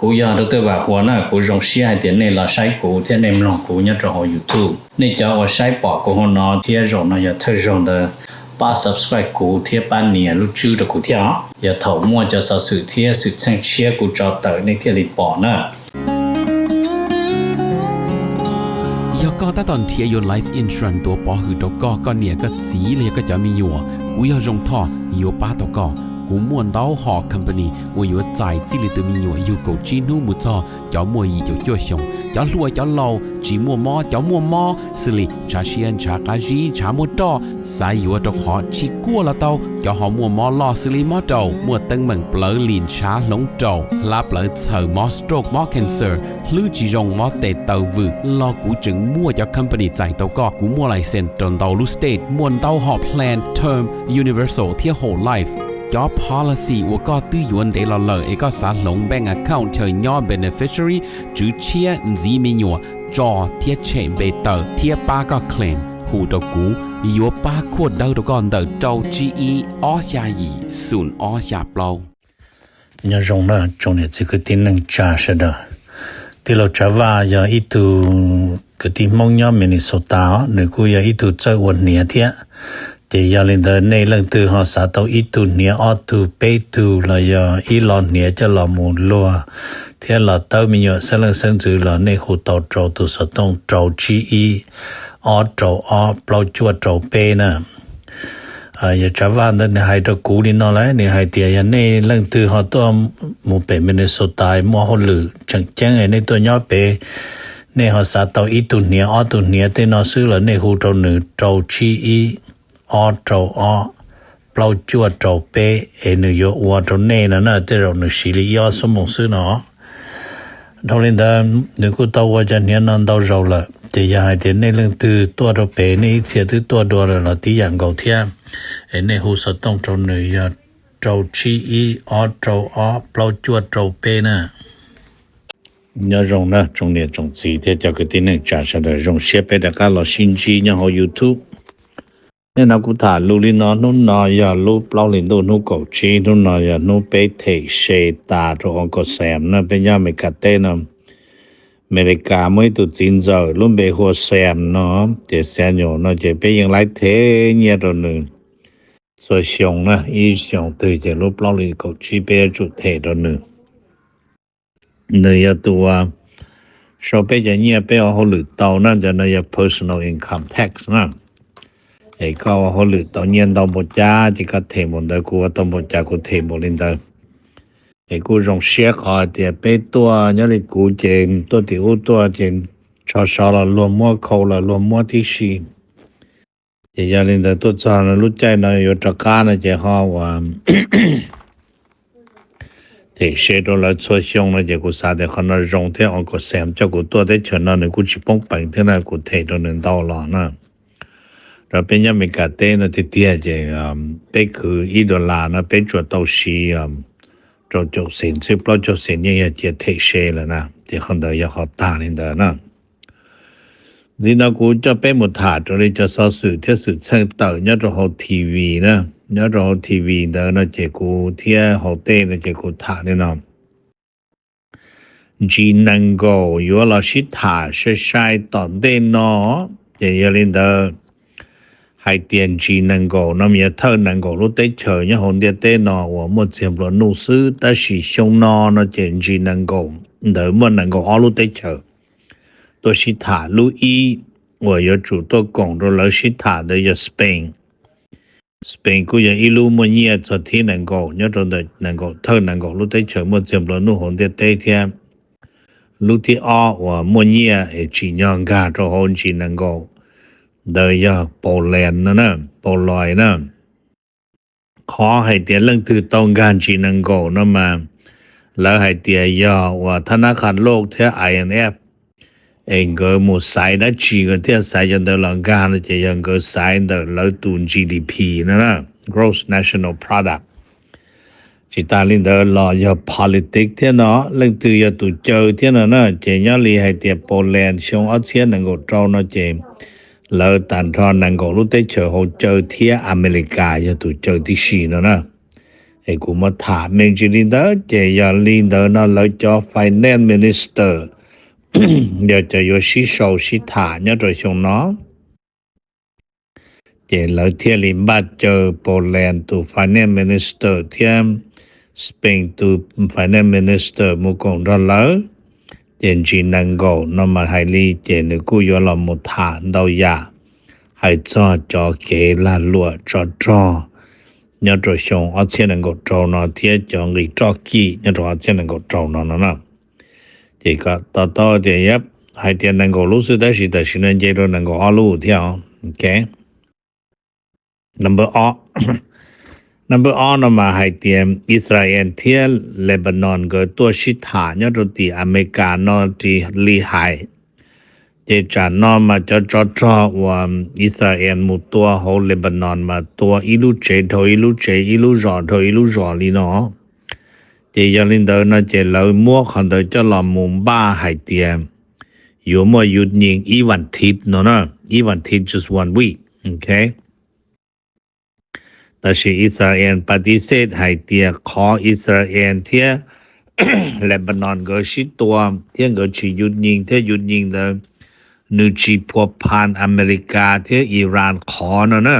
Kuv yog Dr. Vam Huas na, kuv zoo siab hais tias nej los saib kuv thiab nej mloog kuv nyob rau hauv YouTube. Nej cov uas saib pom kuv hauv no thiab zaum no yog thawj zaug ntawd, pab subscribe kuv thiab pab nias lub tswb rau kuv thiab os. Yog thaum muaj cov xov xwm thiab xwm txheej tshiab kuv tso tawm nej thiaj li pom na. Yog koj tab tom nrhiav yuav life insurance tuav pov hwm rau koj, koj niam koj txiv los yog koj cov me nyuam, kuv yog Zoo Thoj yuav pab tau koj. Kuv muaj ntau hom company uas yuav txais txij li tus me nyuam yug kaum tsib hnub mus txog cov muaj yim caum cuaj xyoos, cov hluas cov laus, tsis muaj mob cov muaj mob, xws li ntshav siab ntshav qab zib ntshav muaj roj, xav yuav rau qhov tsis kuaj los tau, cov ho muaj mob loj xws li mob raum, muaj teeb meem plawv lim ntshav hloov raum, hlab plawv txhaws, mob stroke mob cancer, hlwb tsis zoo mob tes taw vwm los kuv tseem muaj cov company txais tau koj. Kuv muaj license rau ntau lub state, muaj ntau hom plan term, universal thiab whole life. Cov policy uas koj twb yuav ntev los lawm es koj xav hloov bank account chaw nyob beneficiary, tswv tshiab, ntxiv me nyuam, tso thiab tshem npe tawm thiab pab koj claim, hu rau kuv, yuav pab khuaj dawb rau koj ntawm rau tsib ib ob xya yim xoom ob xya plaub. Nyob zoo na tsoom niam txiv kwv tij neej tsa sawv daws. Tij laug Tsav Vaj yog ib tug kwv tij Hmoob nyob Minnesota os, nws kuj yog ib tug txawj ua hniav thiab. Ces yog li ntawd nej leej twg ho xav tau ib tug hniav ob tug peb tug los yog ib lo hniav coj los mus luag thiab los tawb me nyuam xeeb leej xeeb ntxwv los nej hu tau rau tus xov tooj rau tsib ib ob rau ob plaub cuaj rau peb na. Yog Tsav Vaj ntawd nws hais rau kuv li no lawm, nws hais tias yog nej leej twg ho tuaj mus pem Minnesota muaj hauj lwm tseem ceeb nej tuaj nyob pem, nej ho xav tau ib tug hniav ob tug hniav tej no xwb los nej hu rau nws rau tsib ib ob rau ob plaub cuaj rau peb es nws yuav ua rau nej no na, tej zaum nws siv li ib ob xuab moos xwb no. Dhau li ntawd nws kuj tau ua cov hniav no ntau zaus lawm, ces yog hais tias nej leej twg tuaj rau pem nej ib txhia twb tuaj dua lawm los tib yam nkaus thiab, es nej hu xov tooj rau nws yog rau tsib ib ob rau ob plaub cuaj rau peb na. Nyob zoo na tsoom niam tsoom txiv thiab cov kwv tij neej tsa sawv daws, zoo siab peb rov qab los sib ntsib nyob hauv YouTube. Nim no kuv tham lus li no, hnub no yog lub plaub hlis ntuj hnub kaum tsib, hnub no yog hnub peb them se tas rau Uncle Sam na, peb nyob Amelikas teb no. Amelikas muaj ib tug txiv ntxawm lub npe hu ua Sam no, ces Samuel no ces peb yeej laib them nyiaj rau nws txhua xyoo na, ib xyoos twg ces lub plaub hlis kaum tsib peb yuav tsum them rau nws. Nws yog tus uas sau peb cov nyiaj peb ua hauj lwm tau na, cov no yog personal income tax na. Es koj ua hauj lwm tau nyiaj ntau npaum cas ces koj them npaum ntawd, kuv ua tau npaum cas kuv them npaum li ntawd. Es kuj zoo siab qhov hais tias peb tuaj nyob li kuv ces tuaj tim ub tuaj ces tsho so los luag muab, khau los luag muab tib si. Ces yog li ntawd tuaj txog lub caij no yuav rov qab no ces ho uas them se rau lawv txhua xyoo no ces kuv xav tias qhov no zoo thiab, Uncle Sam coj kuv tuaj teb chaws no nws kuj tsis poob peev thiab na, kuv them rau nws ntau los na. Rau peb nyob Amelikas teb no tiag tiag ces peb khwv ib dollar no peb tsuas tau siv rau caum xees xwb, plaub caug xees yeej yog cia them se lawm na, ces qhov ntawd yog qhov tag li ntawd na. Nim no kuv coj peb mus tham raws li cov xov xwm thiab xwm txheej tawm nyob rau hauv T V na, nyob rau hauv T V ntawd no ces kuv thiab hauv tej no ces kuv tham li no. Ntsis nees nkaum yuav los sib tham sai sai tom ntej no, ces yog li ntawd hais tias ntsis nees nkaum no mas yog thawj nees nkaum lub teb chaws nyob hauv ntiaj teb no uas muaj txiag nplua nuj xwb, tab sis xyoo no no ces ntsis nees nkaum ntawd muaj nees nkaum ob lub teb chaws tuaj sib tham. Lub ib uas yuav tsum tuaj koom rau lawv sib tham ntawd yog Spain. Spain kuj yog ib lub muaj nyiaj txog thib nees nkaum nyob rau ntawm nees nkaum, thawj nees nkaum lub teb chaws muaj txiag nplua nuj hauv ntiaj teb thiab. Lub thib ob uas muaj nyiaj es tsim nyog nkag rau hauv ntsis nees nkaum ntawd yog Poland no na, Polois na. Qhov hais tias leej twg tau nkag ntsis nees nkaum no mas lawv hais tias yog uas Thab Nab Qha Loj thiab I M F es nkawd mus xaiv dab tsi nkawd thiaj xaiv cov ntawd los nkag no ces yog nkawd xaiv ntawm lawv tus G D P no na, Gross National Product. Tsis tas li ntawd los yog politics thiab no, leej twg yog tus caw thiab no na. Ces nyob li hais tias Poland xyoo ob txhiab nees nkaum rau no ces lawv tag nrho nees nkaum lub teb chaws hauv caw thiab Amelikas yog tus caw tib si no na. Es kuv muab tham me ntsis li ntawd ces yog li ntawd no lawv cov finance minister yog cov yuav sib sau sib tham nyob rau xyoo no. Ces lawv thiaj li npaj caw Poland tus finance minister thiab Spain tus finance minister mus koom nrog lawv. Ces Jean Nagel no mas hais li ces nws kuj yuav los mus tham ntau yam hais txog cov kev lag luam tsov rog nyob rau xyoo ob txhiab nees nkaum rau no thiab cov nqi roj kim nyob rau ob txhiab nees nkaum rau no no na. Ces kom to taub tias yab hais tias nees nkaum lub xwb tab sis tam sim no nce rau nees nkaum ob lub thiab os. Ok. Number ob, number ob no mas hais tias Israel thiab Lebanon nkawd tuaj sib tham nyob rau tim Amelikas no li hais. Ces tsam no mas cov tsov rog uas Israel mus tua hauv Lebanon mas tua ib lub tsev dhau ib lub tsev, ib lub zos dhau ib lub zos li no. Ces yog li ntawd no ces lawv muab qhov ntawd coj los mus npaj hais tias yuav muaj yus nyees ib vas thiv no na, ib vas thiv just one week. Ok. Tab sis Israel patisej hais tias qhov Israel thiab Lebanon nkawd sib tua thiab nkawd tsis yus nyees thiab yus nyees ntawd nws tsis phua phan Amelikas thiab Iran qhov no na.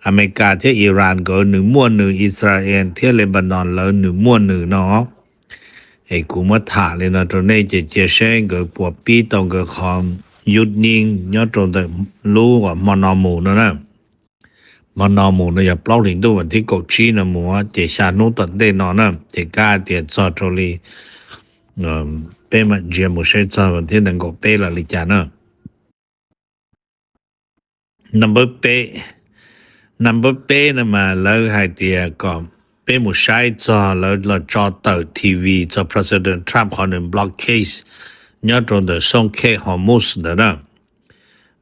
Amelikas thiab Iran nkawd nws muaj nws, Israel thiab Lebanon lawv nws muaj nws no. Es kuv muab tham li no rau nej ces cia seb nkawd puas pib tau nkawd qhov yus nyees nyob rau ntawm lub uas hmo no mus no na. Hmo no mus no yog plaub hlis ntuj vas thib kaum tsib no mus ces xya hnub tom ntej no na ces kav tias txog rau li peb mam ntsia mus saib txog vas thib nees nkaum peb los li cas na. Number peb, number peb no mas lawv hais tias kom peb mus saib txog lawv los tso tawm T V txog President Trump qhov nws block case nyob rau ntawm xooj khej Hormuz ntawd na.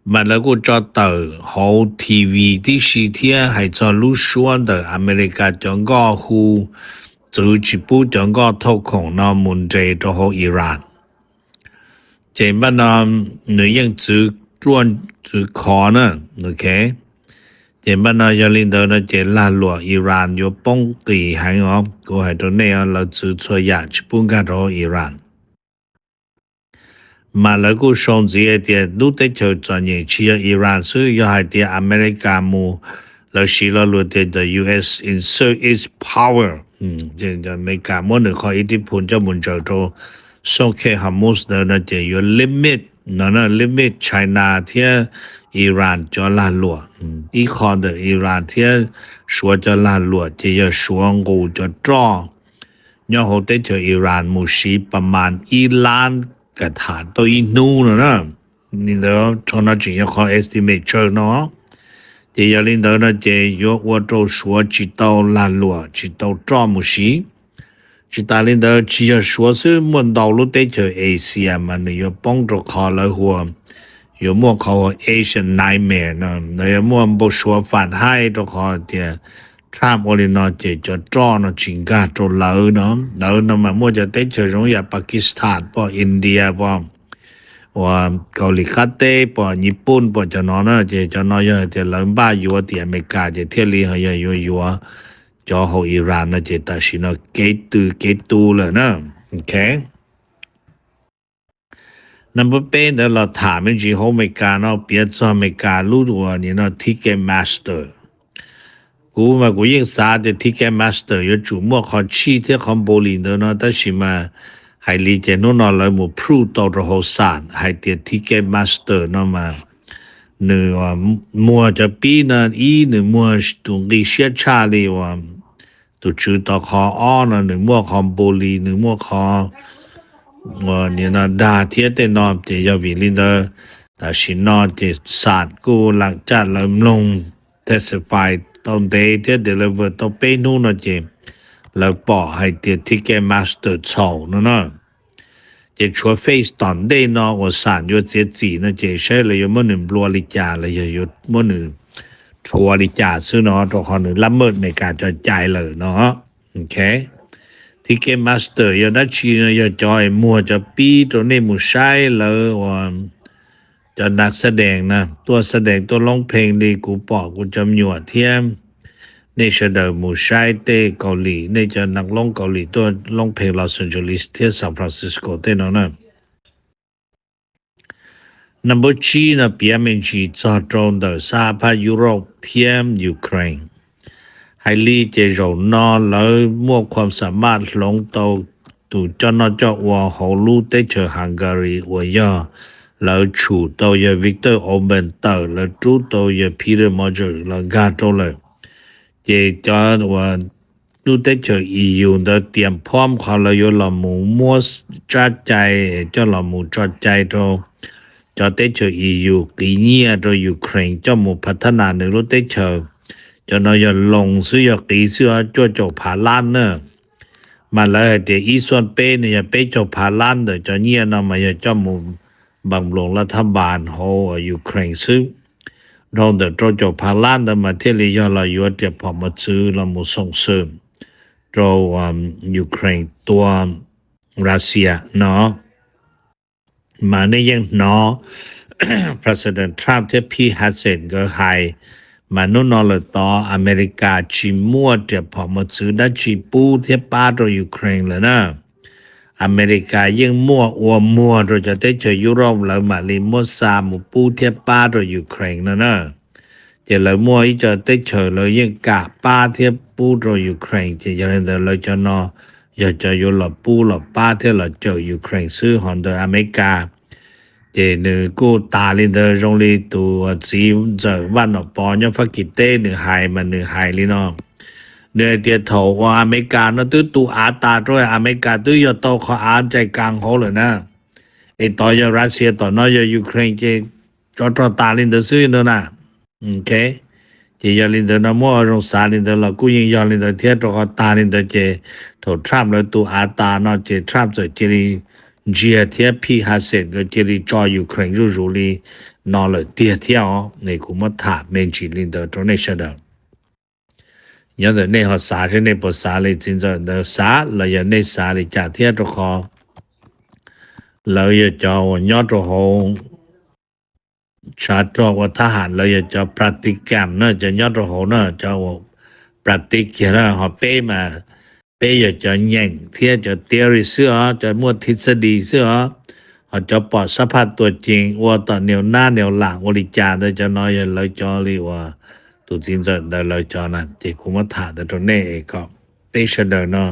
Mas lawv kuj tso tawm hauv T V tib si thiab hais txog lub suab ntawm Amelikas cov nkoj hu txwv tsis pub cov nkoj thauj khoom no mus nres rau hauv Iran. Ces npaj no nws yeej txwv ruaj txwv khov na. Ok. Ces npaj no yog li ntawd no ces lag luam Iran yuav poob qis heev os. Kuv hais rau nej os, lawv txwv txhua yam tsis pub nkag rau hauv Iran. Mas lawv kuj sau ntxiv hais tias lub teb chaws txom nyem tsis yog Iran xwb, yog hais tias Amelikas mus, lawv siv lo lus tias the U S exert its power. Amelikas muab nws qhov ib tib phum coj mus ntsaws rau xooj khej Hormuz ntawd no ces yuav limit no na, limit China thiab Iran cov lag luam. Ib qho ntawm Iran thiab Suav cov lag luam ces yog Suav nqus cov roj nyob hauv teb chaws Iran mus siv pas mas ib lab ka tham tau ib hnub no na. Li ntawd qhov no tseem yog qhov estimate tsawg no. Ces yog li ntawd no ces yuav ua rau Suav tsis tau lag luam tsis tau roj mus siv. Tsis tas li ntawd tsis yog Suav xwb, muaj ntau lub teb chaws Asia mas nws yuav poob rau qhov lawv hu ua, yuav muaj qhov hu ua Asian nightmare no, lawv yuav muaj npau suav fam haib rau qhov tias Trump ua li no ces cov roj no tsis nkag rau lawv no. Lawv no mas muaj cov teb chaws zoo yam Pakistan pom, India pom, uas Kaus Lim Qab Teb pom, Nyij Pooj pom cov no na, ces cov no yog hais tias lawv npaj yuav tim Amelikas ces thiaj li yog yuav yuav cov hauv Iran no ces tam sim no kev tw kev tu lawm na. Ok. Number peb ntawd los tham me ntsis hauv Amelikas no, piav txog Amelikas lub uas nim no Ticketmaster. Kuv mas kuv yeej xav tias Ticketmaster yuav tsum muaj qhov tshij thiab qhov npaus li ntawd no, tab sis mas hais li ces hnub no lawv mus prove tau rau hauv xam hais tias Ticketmaster no mas nws muag cov pib no, ib nws muag tus nqi siab tshaj li uas tus tswv tau qhov, ob no nws muaj qhov npaus li, nws muaj qhov nim no dag thiab tej no ces yog vim li ntawd tam sim no ces xam kuj lam caj lawv mloog testify tau ntev thiab deliver tau peb hnub no ces lawv pom hais tias Ticketmaster txhaum no na. Ces tshuav phase tom ntej no uas xam yuav txiav txim no ces saib lawv yuav muab nws nplua li cas los yog yuav muab nws rhuav li cas xwb no, rau qhov nws lab mej Amelikas cov cai lawm no. Ok. Ticketmaster yog dab tsi no? Yog cov es muag cov pib rau nej mus saib lawv uas cov nas xab dees na, tuaj xab dees tuaj loob pheej li kuv pom kuv cov me nyuam thiab Nej sawv daws mus saib tej Kaus Lim, nej cov neeg Looj Kaus Lim tuaj Looj Pheej, Los Angeles thiab San Francisco tej no na. Number tsib no piav me ntsis txog rau ntawm sab phab Europe thiab Ukraine. Hais li ces zaum no lawv muaj khuam xa maj hloov tau tus coj noj coj ua hauv lub teb chaws Hungary uas yog lawv tshum tau yog Viktor Orban tawm, lawv rub tau yog Peter Maujer los nkag rau lawm. Ces cov uas lub teb chaws E U ntawd tias phob qhov lawv yuav los mus muab tsab cai coj los mus tso cai rau cov teb chaws E U qiv nyiaj rau Ukraine coj mus phav thab nas nws lub teb chaws. Cov no yog loos xwb, yog qiv xwb, cuaj caum phav lab na. Mas lawv hais tias ib xuab peb nws yog peb caug phav lab ntawm cov nyiaj no mas yog coj mus npam nploos laj thab npas hauv Ukraine xwb. Dhau ntawm rau caum phav lab ntawd mas thiaj li yog los yuav riam phom mos txwv los mus xoom xwm rau Ukraine tua Russia no. Mas nej yeej hnov President Trump thiab Pete Hegseth nkawd hais, mas hnub no lawm tod America tsis muaj riam phom mos txwv dab tsi pub thiab pab rau Ukraine lawm na. America yeej muaj ua muag rau cov teb chaws Europe lawv mam li muab xa mus pub thiab pab rau Ukraine no na. Ces lawv muaj ib co teb chaws lawv yeej kam pab thiab pub rau Ukraine, ces yog li ntawd lawv cov no yog cov yuav los pub los pab thiab los cawm Ukraine xwb. Ho ntawm America ces nws kuj tas li ntawd, zoo li tus txiv ntxawm Vaj Nom Pov nyob Fab Kis teb nws hais mas nws hais li no. Nws hais tias thaum uas America no twb tu av tas rau, America twb yog tau qhov av ncais kas hauv lawm na. Es tod yog Russia, tom no yog Ukraine, ces tsov rog tas li ntawd xwb no na. Ces yog li ntawd no muab ua zoo xav li ntawd los kuj yeej yog li ntawd thiab, rau qhov tas li ntawd ces thaum Trump lawv tu av tas no ces Trump txawm cia li ntsiag thiab Pete Hegseth nkawd cia li tso Ukraine zuj zus li no lawm tiag thiab os. Es kuv muab tham me ntsis li ntawd rau nej sawv daws. Nyob ntawm nej ho xav seb nej puas xav li txiv ntxawm ntawd xav los yog nej xav li cas thiab, rau qhov lawv yog cov uas nyob rau hauv tshav rog ua thab ham, lawv yog cov practicum na, cov nyob rau hauv na, cov uas practice kiag na. Ho peb mas peb yog cov nyeem thiab cov theory xwb os, cov muaj thib xab dis xwb os. Ho cov pom sab phaj tuam cees ua tom niam nab niam lam ua li cas ntawd, cov no yog lawv cov li uas tus txiv ntxawm ntawd lawv cov na. Ces kuv muab tham ntawd rau nej es kom peb sawv daws no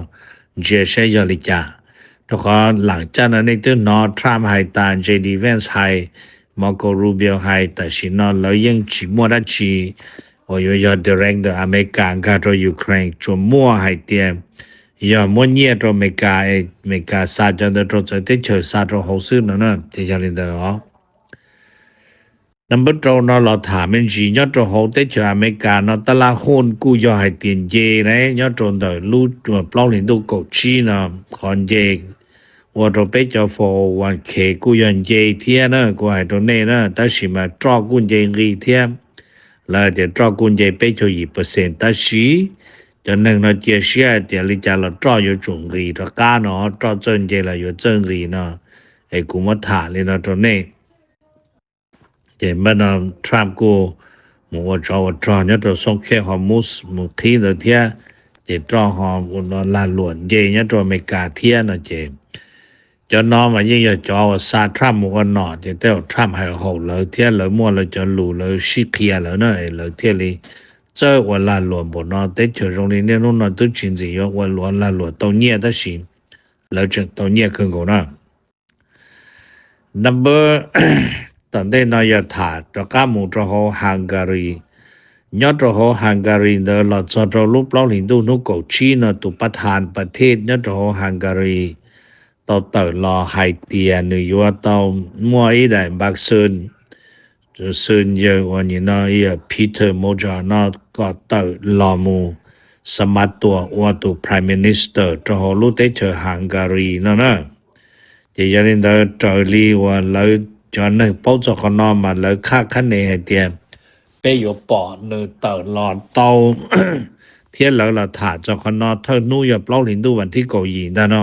ntsia saib yog li cas. Rau qhov lam caj no nej twb hnov Trump hais tas, J D Vance hais, Marco Rubio hais, tam sim no lawv yeej tsis muaj dab tsi uas yuav yog direct ntawm America nkag rau Ukraine, tsuas muaj hais tias yog muab nyiaj rau America es America xa cov ntawd rau txawv teb chaws xa rau hauv xwb no na. Ces yog li ntawd os. Number rau no los tham me ntsis nyob rau hauv teb chaws America no, tab laj hooj kuj yog hais tias nce na, nyob rau ntawm lub plaub hlis ntuj kaum tsib no, qhov nce ua rau peb cov four oh one k kuj yog nce thiab na, kuv hais rau nej na, tab sis mas roj kuj nce nqis thiab. Lawv tias roj kuj nce peb caug yim percent, tab sis cov neeg no cia siab hais tias li cas los roj yuav tsum nqis rov qab no, roj txawj nce los yuav txawj nqis no. Es kuv muab tham li no rau nej. Ces npaj no Trump kuj mus ua tsov ua rog nyob rau xoob khej Hormuz mus qhib ntawd thiab, ces roj ho ua lag luam nce nyob rau Amelikas thiab no ces cov no mas yeej yog cov uas xa Trump mus ua nom, ces tej zaum Trump hais haum lawv thiab lawv muaj lawv cov lus lawv sib qhia lawv na, lawv thiaj li txawj ua lag luam npaum no. Teb chaws zoo li niaj hnub no twb tsis ntxim yuav ua luam lag luam tau nyiaj tab sis lawv tseem tau nyiaj kawg nkaus na. Number tom ntej no yog tham rov qab mus rau hauv Hungary. Nyob rau hauv Hungary ntawd los txog rau lub plaub hlis ntuj hnub kaum tsib no tus pab thas pas thej nyob rau hauv Hungary tau tawm los hais tias nws yuav tau muaj ib daim npaj xwm, xwm yawg uas nim no Peter Maujer no kom tawm los mus xa mas tuam ua tus Prime Minister rau hauv lub teb chaws Hungary no na. Ces yog li ntawd raws li uas lawv cov neeg paub txog qhov no mas lawv khaj khab ne hais tias peb yuav pom nws tawm los tau thiab lawv los tham txog qhov no thawj hnub yog plaub hlis ntuj vas thib kaum yim ntag no.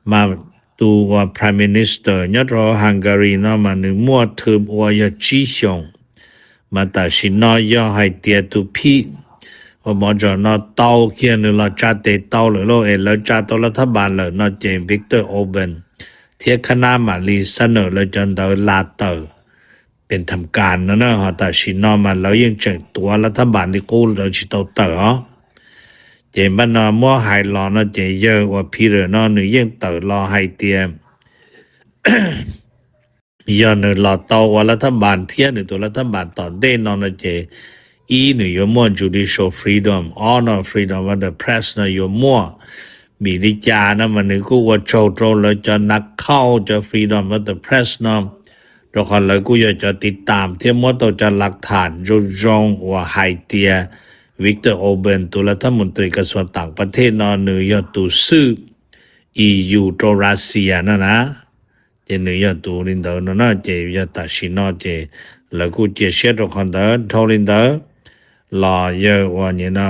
Mas tus uas Prime Minister nyob rau Hungary no mas nws muaj thwm ua yog tsib xyoos, Mas tam sim no yog hais tias tus phim uas mov zom no tau kiag nws los tsa tes tau lawm lauj, es lawv tsa tau lav thab npas lawm no ces Viktor Orban thiab Kha Nab mam li xab nawm lawv cov ntawv la tawm pes tham kas no na. Ho tam sim no mas lawv yeej tseem tuav lav thab npas li qub, lawv tsis tau tawm os. Ces npaj no muab hais los no ces yawg uas Peter no nws yeej tawm los hais tias yog nws los tau ua lav thab npas thiab nws tus lav thab npas tom ntej no no ces ib, nws yuav muaj judicial freedom, ob no freedom of the press no yuav muaj. Vim li cas no mas nws kuj ua tsaug rau lawv cov nav khauj cov freedom of the press no, rau qhov lawv kuj yog cov tiv tam thiab muab tau cov lav tham zoo zoo uas hais tias Viktor Orban tus lav thab mus tris kas xuas tam pas thej no nws yog tus xwj E U rau Russia no na. Ces nws yog tus li ntawd no na, ces yog tam sim no ces lawv kuj cia siab rau qhov ntawd. Dhau li ntawd los yawg uas nim no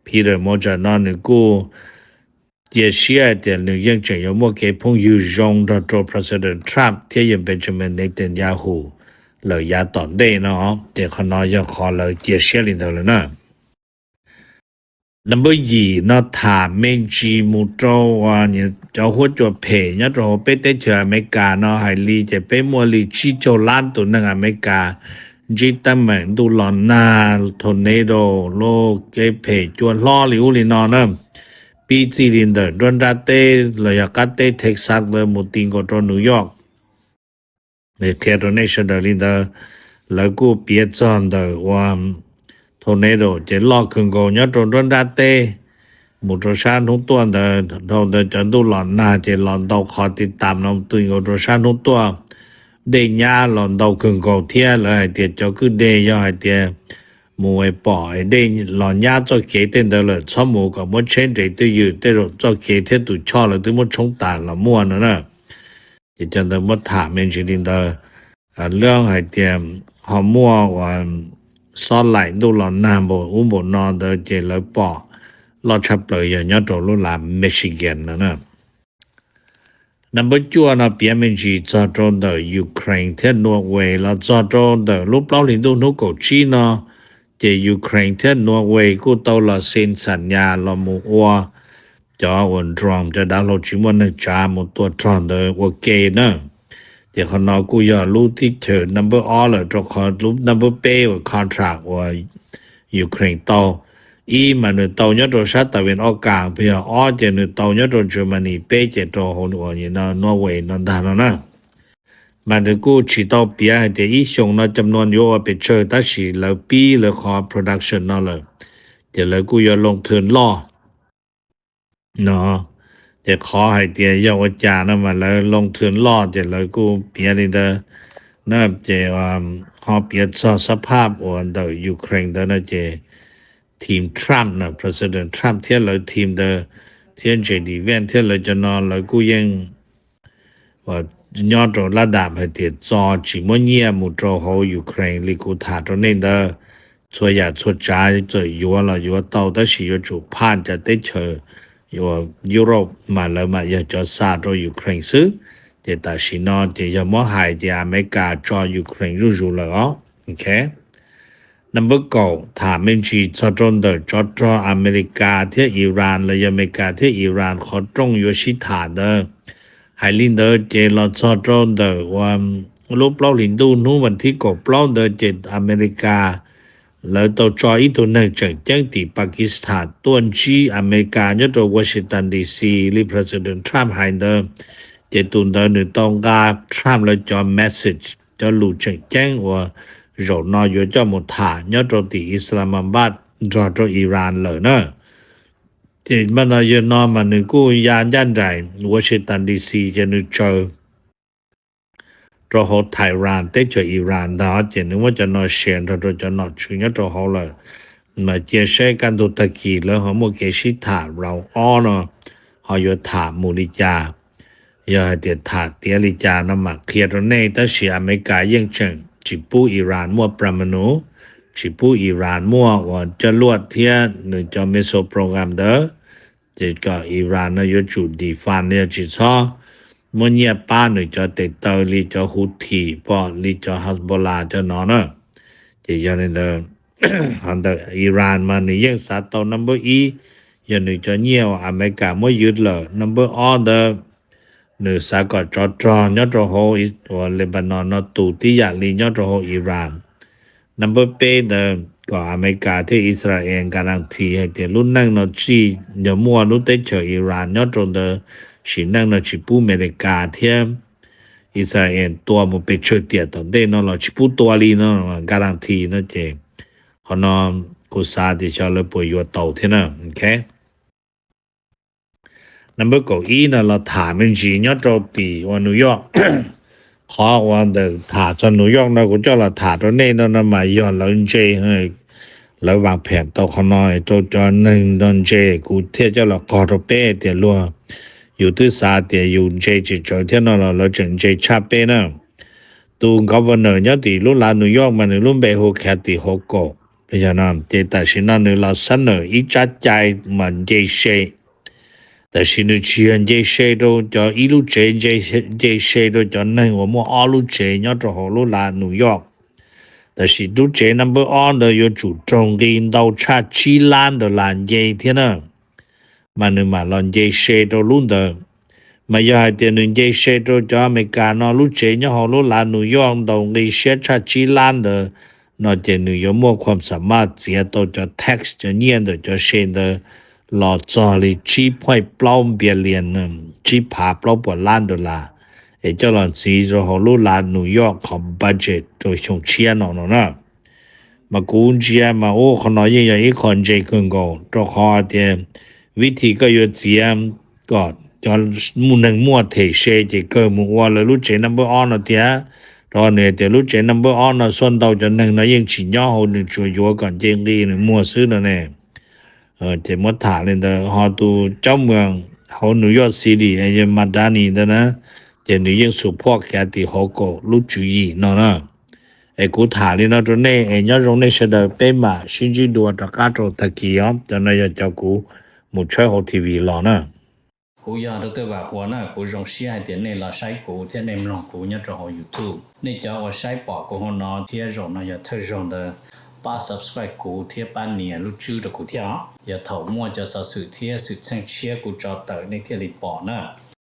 Peter Maurer no nws kuj cia siab hais tias nws yeej tseem yuav muaj kev phooj ywg zoo nrog rau President Trump thiab yawg Benjamin Netanyahu lawm yav tom ntej no, ces qhov no yog qhov lawv cia siab li ntawd lawm na. Number yim no tham me ntsis mus rau cov huab cua phem nyob rau hauv peb teb chaws Amelikas no hais li ces peb muaj li tsib caug lab tus neeg Amelikas ntsib teeb meem ntuj los nag, tornado, lub kev phem cua hlob li ub li no na, pib txij li ntawm nruab nrab teb los yog qab teb Texas ntawd mus ti nkaus rau New York. Qhia rau nej sawv daws li ntawd, lawv kuj piav txog ntawm ua tornado ces loj kawg nkaus nyob rau nruab nrab teb mus rau sab hnub tuaj ntawd, dhau ntawd cov ntuj los nag ces los ntau qhov tiv tam no ti nkaus rau sab hnub tuaj. Dej nyab los ntau kawg nkaus thiab lawv hais tias cov kwj deg yog hais tias mus pom dej los nyab txoj kev tej ntawd lawm txhob mus, kom muab tsheb nres twj ywm, tej zaum txoj kev thiab tus choj lawv twb muab tshoob tas los muaj no na. Ces cov ntawd muab tham me ntsis li ntawd. Lawv hais tias ho muaj uas xob laim ntuj los nag npaum ub npaum no ntawd ces lawv pom loj tshaj plaws yog nyob rau lub lav Michigan no na. Number cuaj no piav me ntsis txog rau ntawm Ukraine thiab Norway los txog rau ntawm lub plaub hlis ntuj hnub kaum tsib no, ces Ukraine thiab Norway kuj tau los xees xam nyas los mus ua cov uas drone, cov dav hlau tsis muaj neeg tsav mus tua rog ntawd ua ke na. Ces qhov no kuj yog lub teb chaws number ob lawm rau qhov lub number peb uas contract uas Ukraine tau. Ib mas nws tau nyob rau sab tas vin ob kas, yog ob ces nws tau nyob rau Germany, peb ces rau hauv uas Norway no ntag no na. Mas nws kuj tsis tau piav hais tias ib xyoos no cam nuas yuav ua pes tsawg tab sis lawv pib lawv qhov production no lawm, ces lawv kuj yuav loo thw loj no. Ces qhov hais tias yog ua cas no mas lawv loo thw loj ces lawv kuj piav li ntawd na. Ces ho piav txog xab phaj uas ntawm Ukraine ntawd no ces team Trump no, President Trump thiab lawv team ntawd thiab J D Vance thiab lawv cov no lawv kuj yeej nyob rau lab dam hais tias txo tsis muab nyiaj mus rau hauv Ukraine li kuv tham rau nej ntawd. Txhua yam txhua tsav txawm yuav los yuav tau tab sis yuav tsum phaj cov teb chaws Europe mas lawv mam yog cov xa rau Ukraine xwb. Ces tam sim no ces yog muab hais ces Amelikas tso Ukraine zuj zus lawm os. Number kaum tham me ntsis txog rau ntawm tsov rog Amelikas thiab Iran los yog Amelikas thiab Iran qhov rooj yuav sib tham ntawd. Hais li ntawd ces los txog rau ntawm uas lub plaub hlis ntuj hnub vas thib kaum plaub ntawd ces Amelikas lawv tau tso ib tug neeg tseem ceeb tim Pakistan tuaj ntsib Amelikas nyob rau Washington D C li President Trump hais ntawd. Ces tus ntawd nws tau nqa Trump lawv cov message, cov lus tseem ceeb uas zaum no yuav coj mus tham nyob rau tim Islamabad nrog rau Iran lawm na. Ces mas no yog no mas nws kuj ya ncaj nraim Washington D C ces nws tsaws rau hauv Tehran teb chaws Iran ntag ces nws muab cov no share nrog rau cov nom tswv nyob rau hauv lawm. Mas cia saib kaj ntug tag kis lawv ho muaj kev sib tham round ob no ho yuav tham mus li cas. Yog hais tias tham tiav li cas no mam qhia rau nej tab sis Amelikas yeej tseem tsis pub Iran muaj pramanu, tsis pub Iran muaj uas coj luaj thiab nws cov missile program ntawd. Ces kom Iran no yuav tsum defend li tsis txhob muab nyiaj pab nws cov tes taw li cov Houthi pom li cov Hezbollah cov no na. Ces yog li ntawd, ho ntawm Iran mas nws yeej xav tau number ib, yog nws cov nyiaj uas Amelikas muab ywj lawm. Number ob ntawd nws xav kom tsov rog nyob rau hauv uas Lebanon no tus tib yam li nyob rau hauv Iran. Number peb ntawd kom Amelikas thiab Israel guarantee hais tias lub neej no tsis yog muaj lub teb chaws Iran nyob rau ntawd, sim neej no tsis pub Amelikas thiab Israel tua mus pes tsawg tiam tom ntej no los tsis pub tua li no, guarantee no ces qhov no kuv xav tias xyov lawv puas yuav tau thiab na. Number kaum ib no los tham me ntsis nyob rau tim uas New York. Qhov uas ntawm tham txog New York no kuv coj los tham rau nej no no mas yog lawv ntse, lawv vas phem tau qhov no rau cov neeg no ntse, kuv thiaj coj los qog rau peb tias luag, yus twb xav tias yus ntse tsis tsawv thiab no los lawv tseem ntse tshaj peb na. Tus governor nyob tim lub lav New York mas nws lub npe hu Kathy Hochul. Yog no ces tam sim no nws los xab nawm ib tsab cai mas nce se. Tam sim nws tsis yog nce se rau cov ib lub tsev, nce se rau cov neeg uas muaj ob lub tsev nyob rau hauv lub lav New York. Tam sim lub tsev number ob ntawd yuav tsum raug nqi ntau tshaj tsib lab dollar nce thiab na, mas nws mam los nce se rau lub ntawd. Mas yog hais tias nws nce se rau cov Amelikas no lub tsev nyob hauv lub lav New York ntaus nqi siab tshaj tsib lab ntawd no ces nws yuav muaj khuam xam maj txiav tau cov tax, cov nyiaj ntawm cov se ntawd los txog li tsib point plaub billion, tsib phav plaub puas lab dollar, es coj los ntxiv rau hauv lub lav New York qhov budget rau xyoo tshiab no no na. Mas kuv ntsia mas ua qhov no yeej yog ib qho ntse kawg nkaus rau qhov tias vib thi koj yuav txiav kom cov neeg muaj them se ces kawg mus ua lawv lub tsev number ob no tiag, rau nws tias lub tsev number ob no xuaj ntau cov neeg no yeej tsis nyob hauv, nws tsuas yuav kom nce nqi nws muag xwb no ne. Ces muab tham li ntawd ho tus caub moos hauv New York City es yog Madani ntawd na, ces nws yeej support Kathy Hochul lub tswv yim no na. Es kuv tham li no rau nej es nyob zoo nej sawv daws, peb mam sib ntsib dua rov qab rau tag kis os. Cov no yog cov kuv mus tshawb hauv T V los na. Kuv yog Doctor Vam Huas na, kuv zoo siab hais tias nej los saib kuv thiab nej mloog kuv nyob rau hauv YouTube. Nej cov uas saib pom kuv hauv no thiab zaum no yog thawj zaug ntawd, pab subscribe kuv thiab pab nias lub tswb rau kuv thiab os. Yog thaum muaj cov xov xwm thiab xwm txheej tshiab kuv tso tawm nej thiaj li pom na.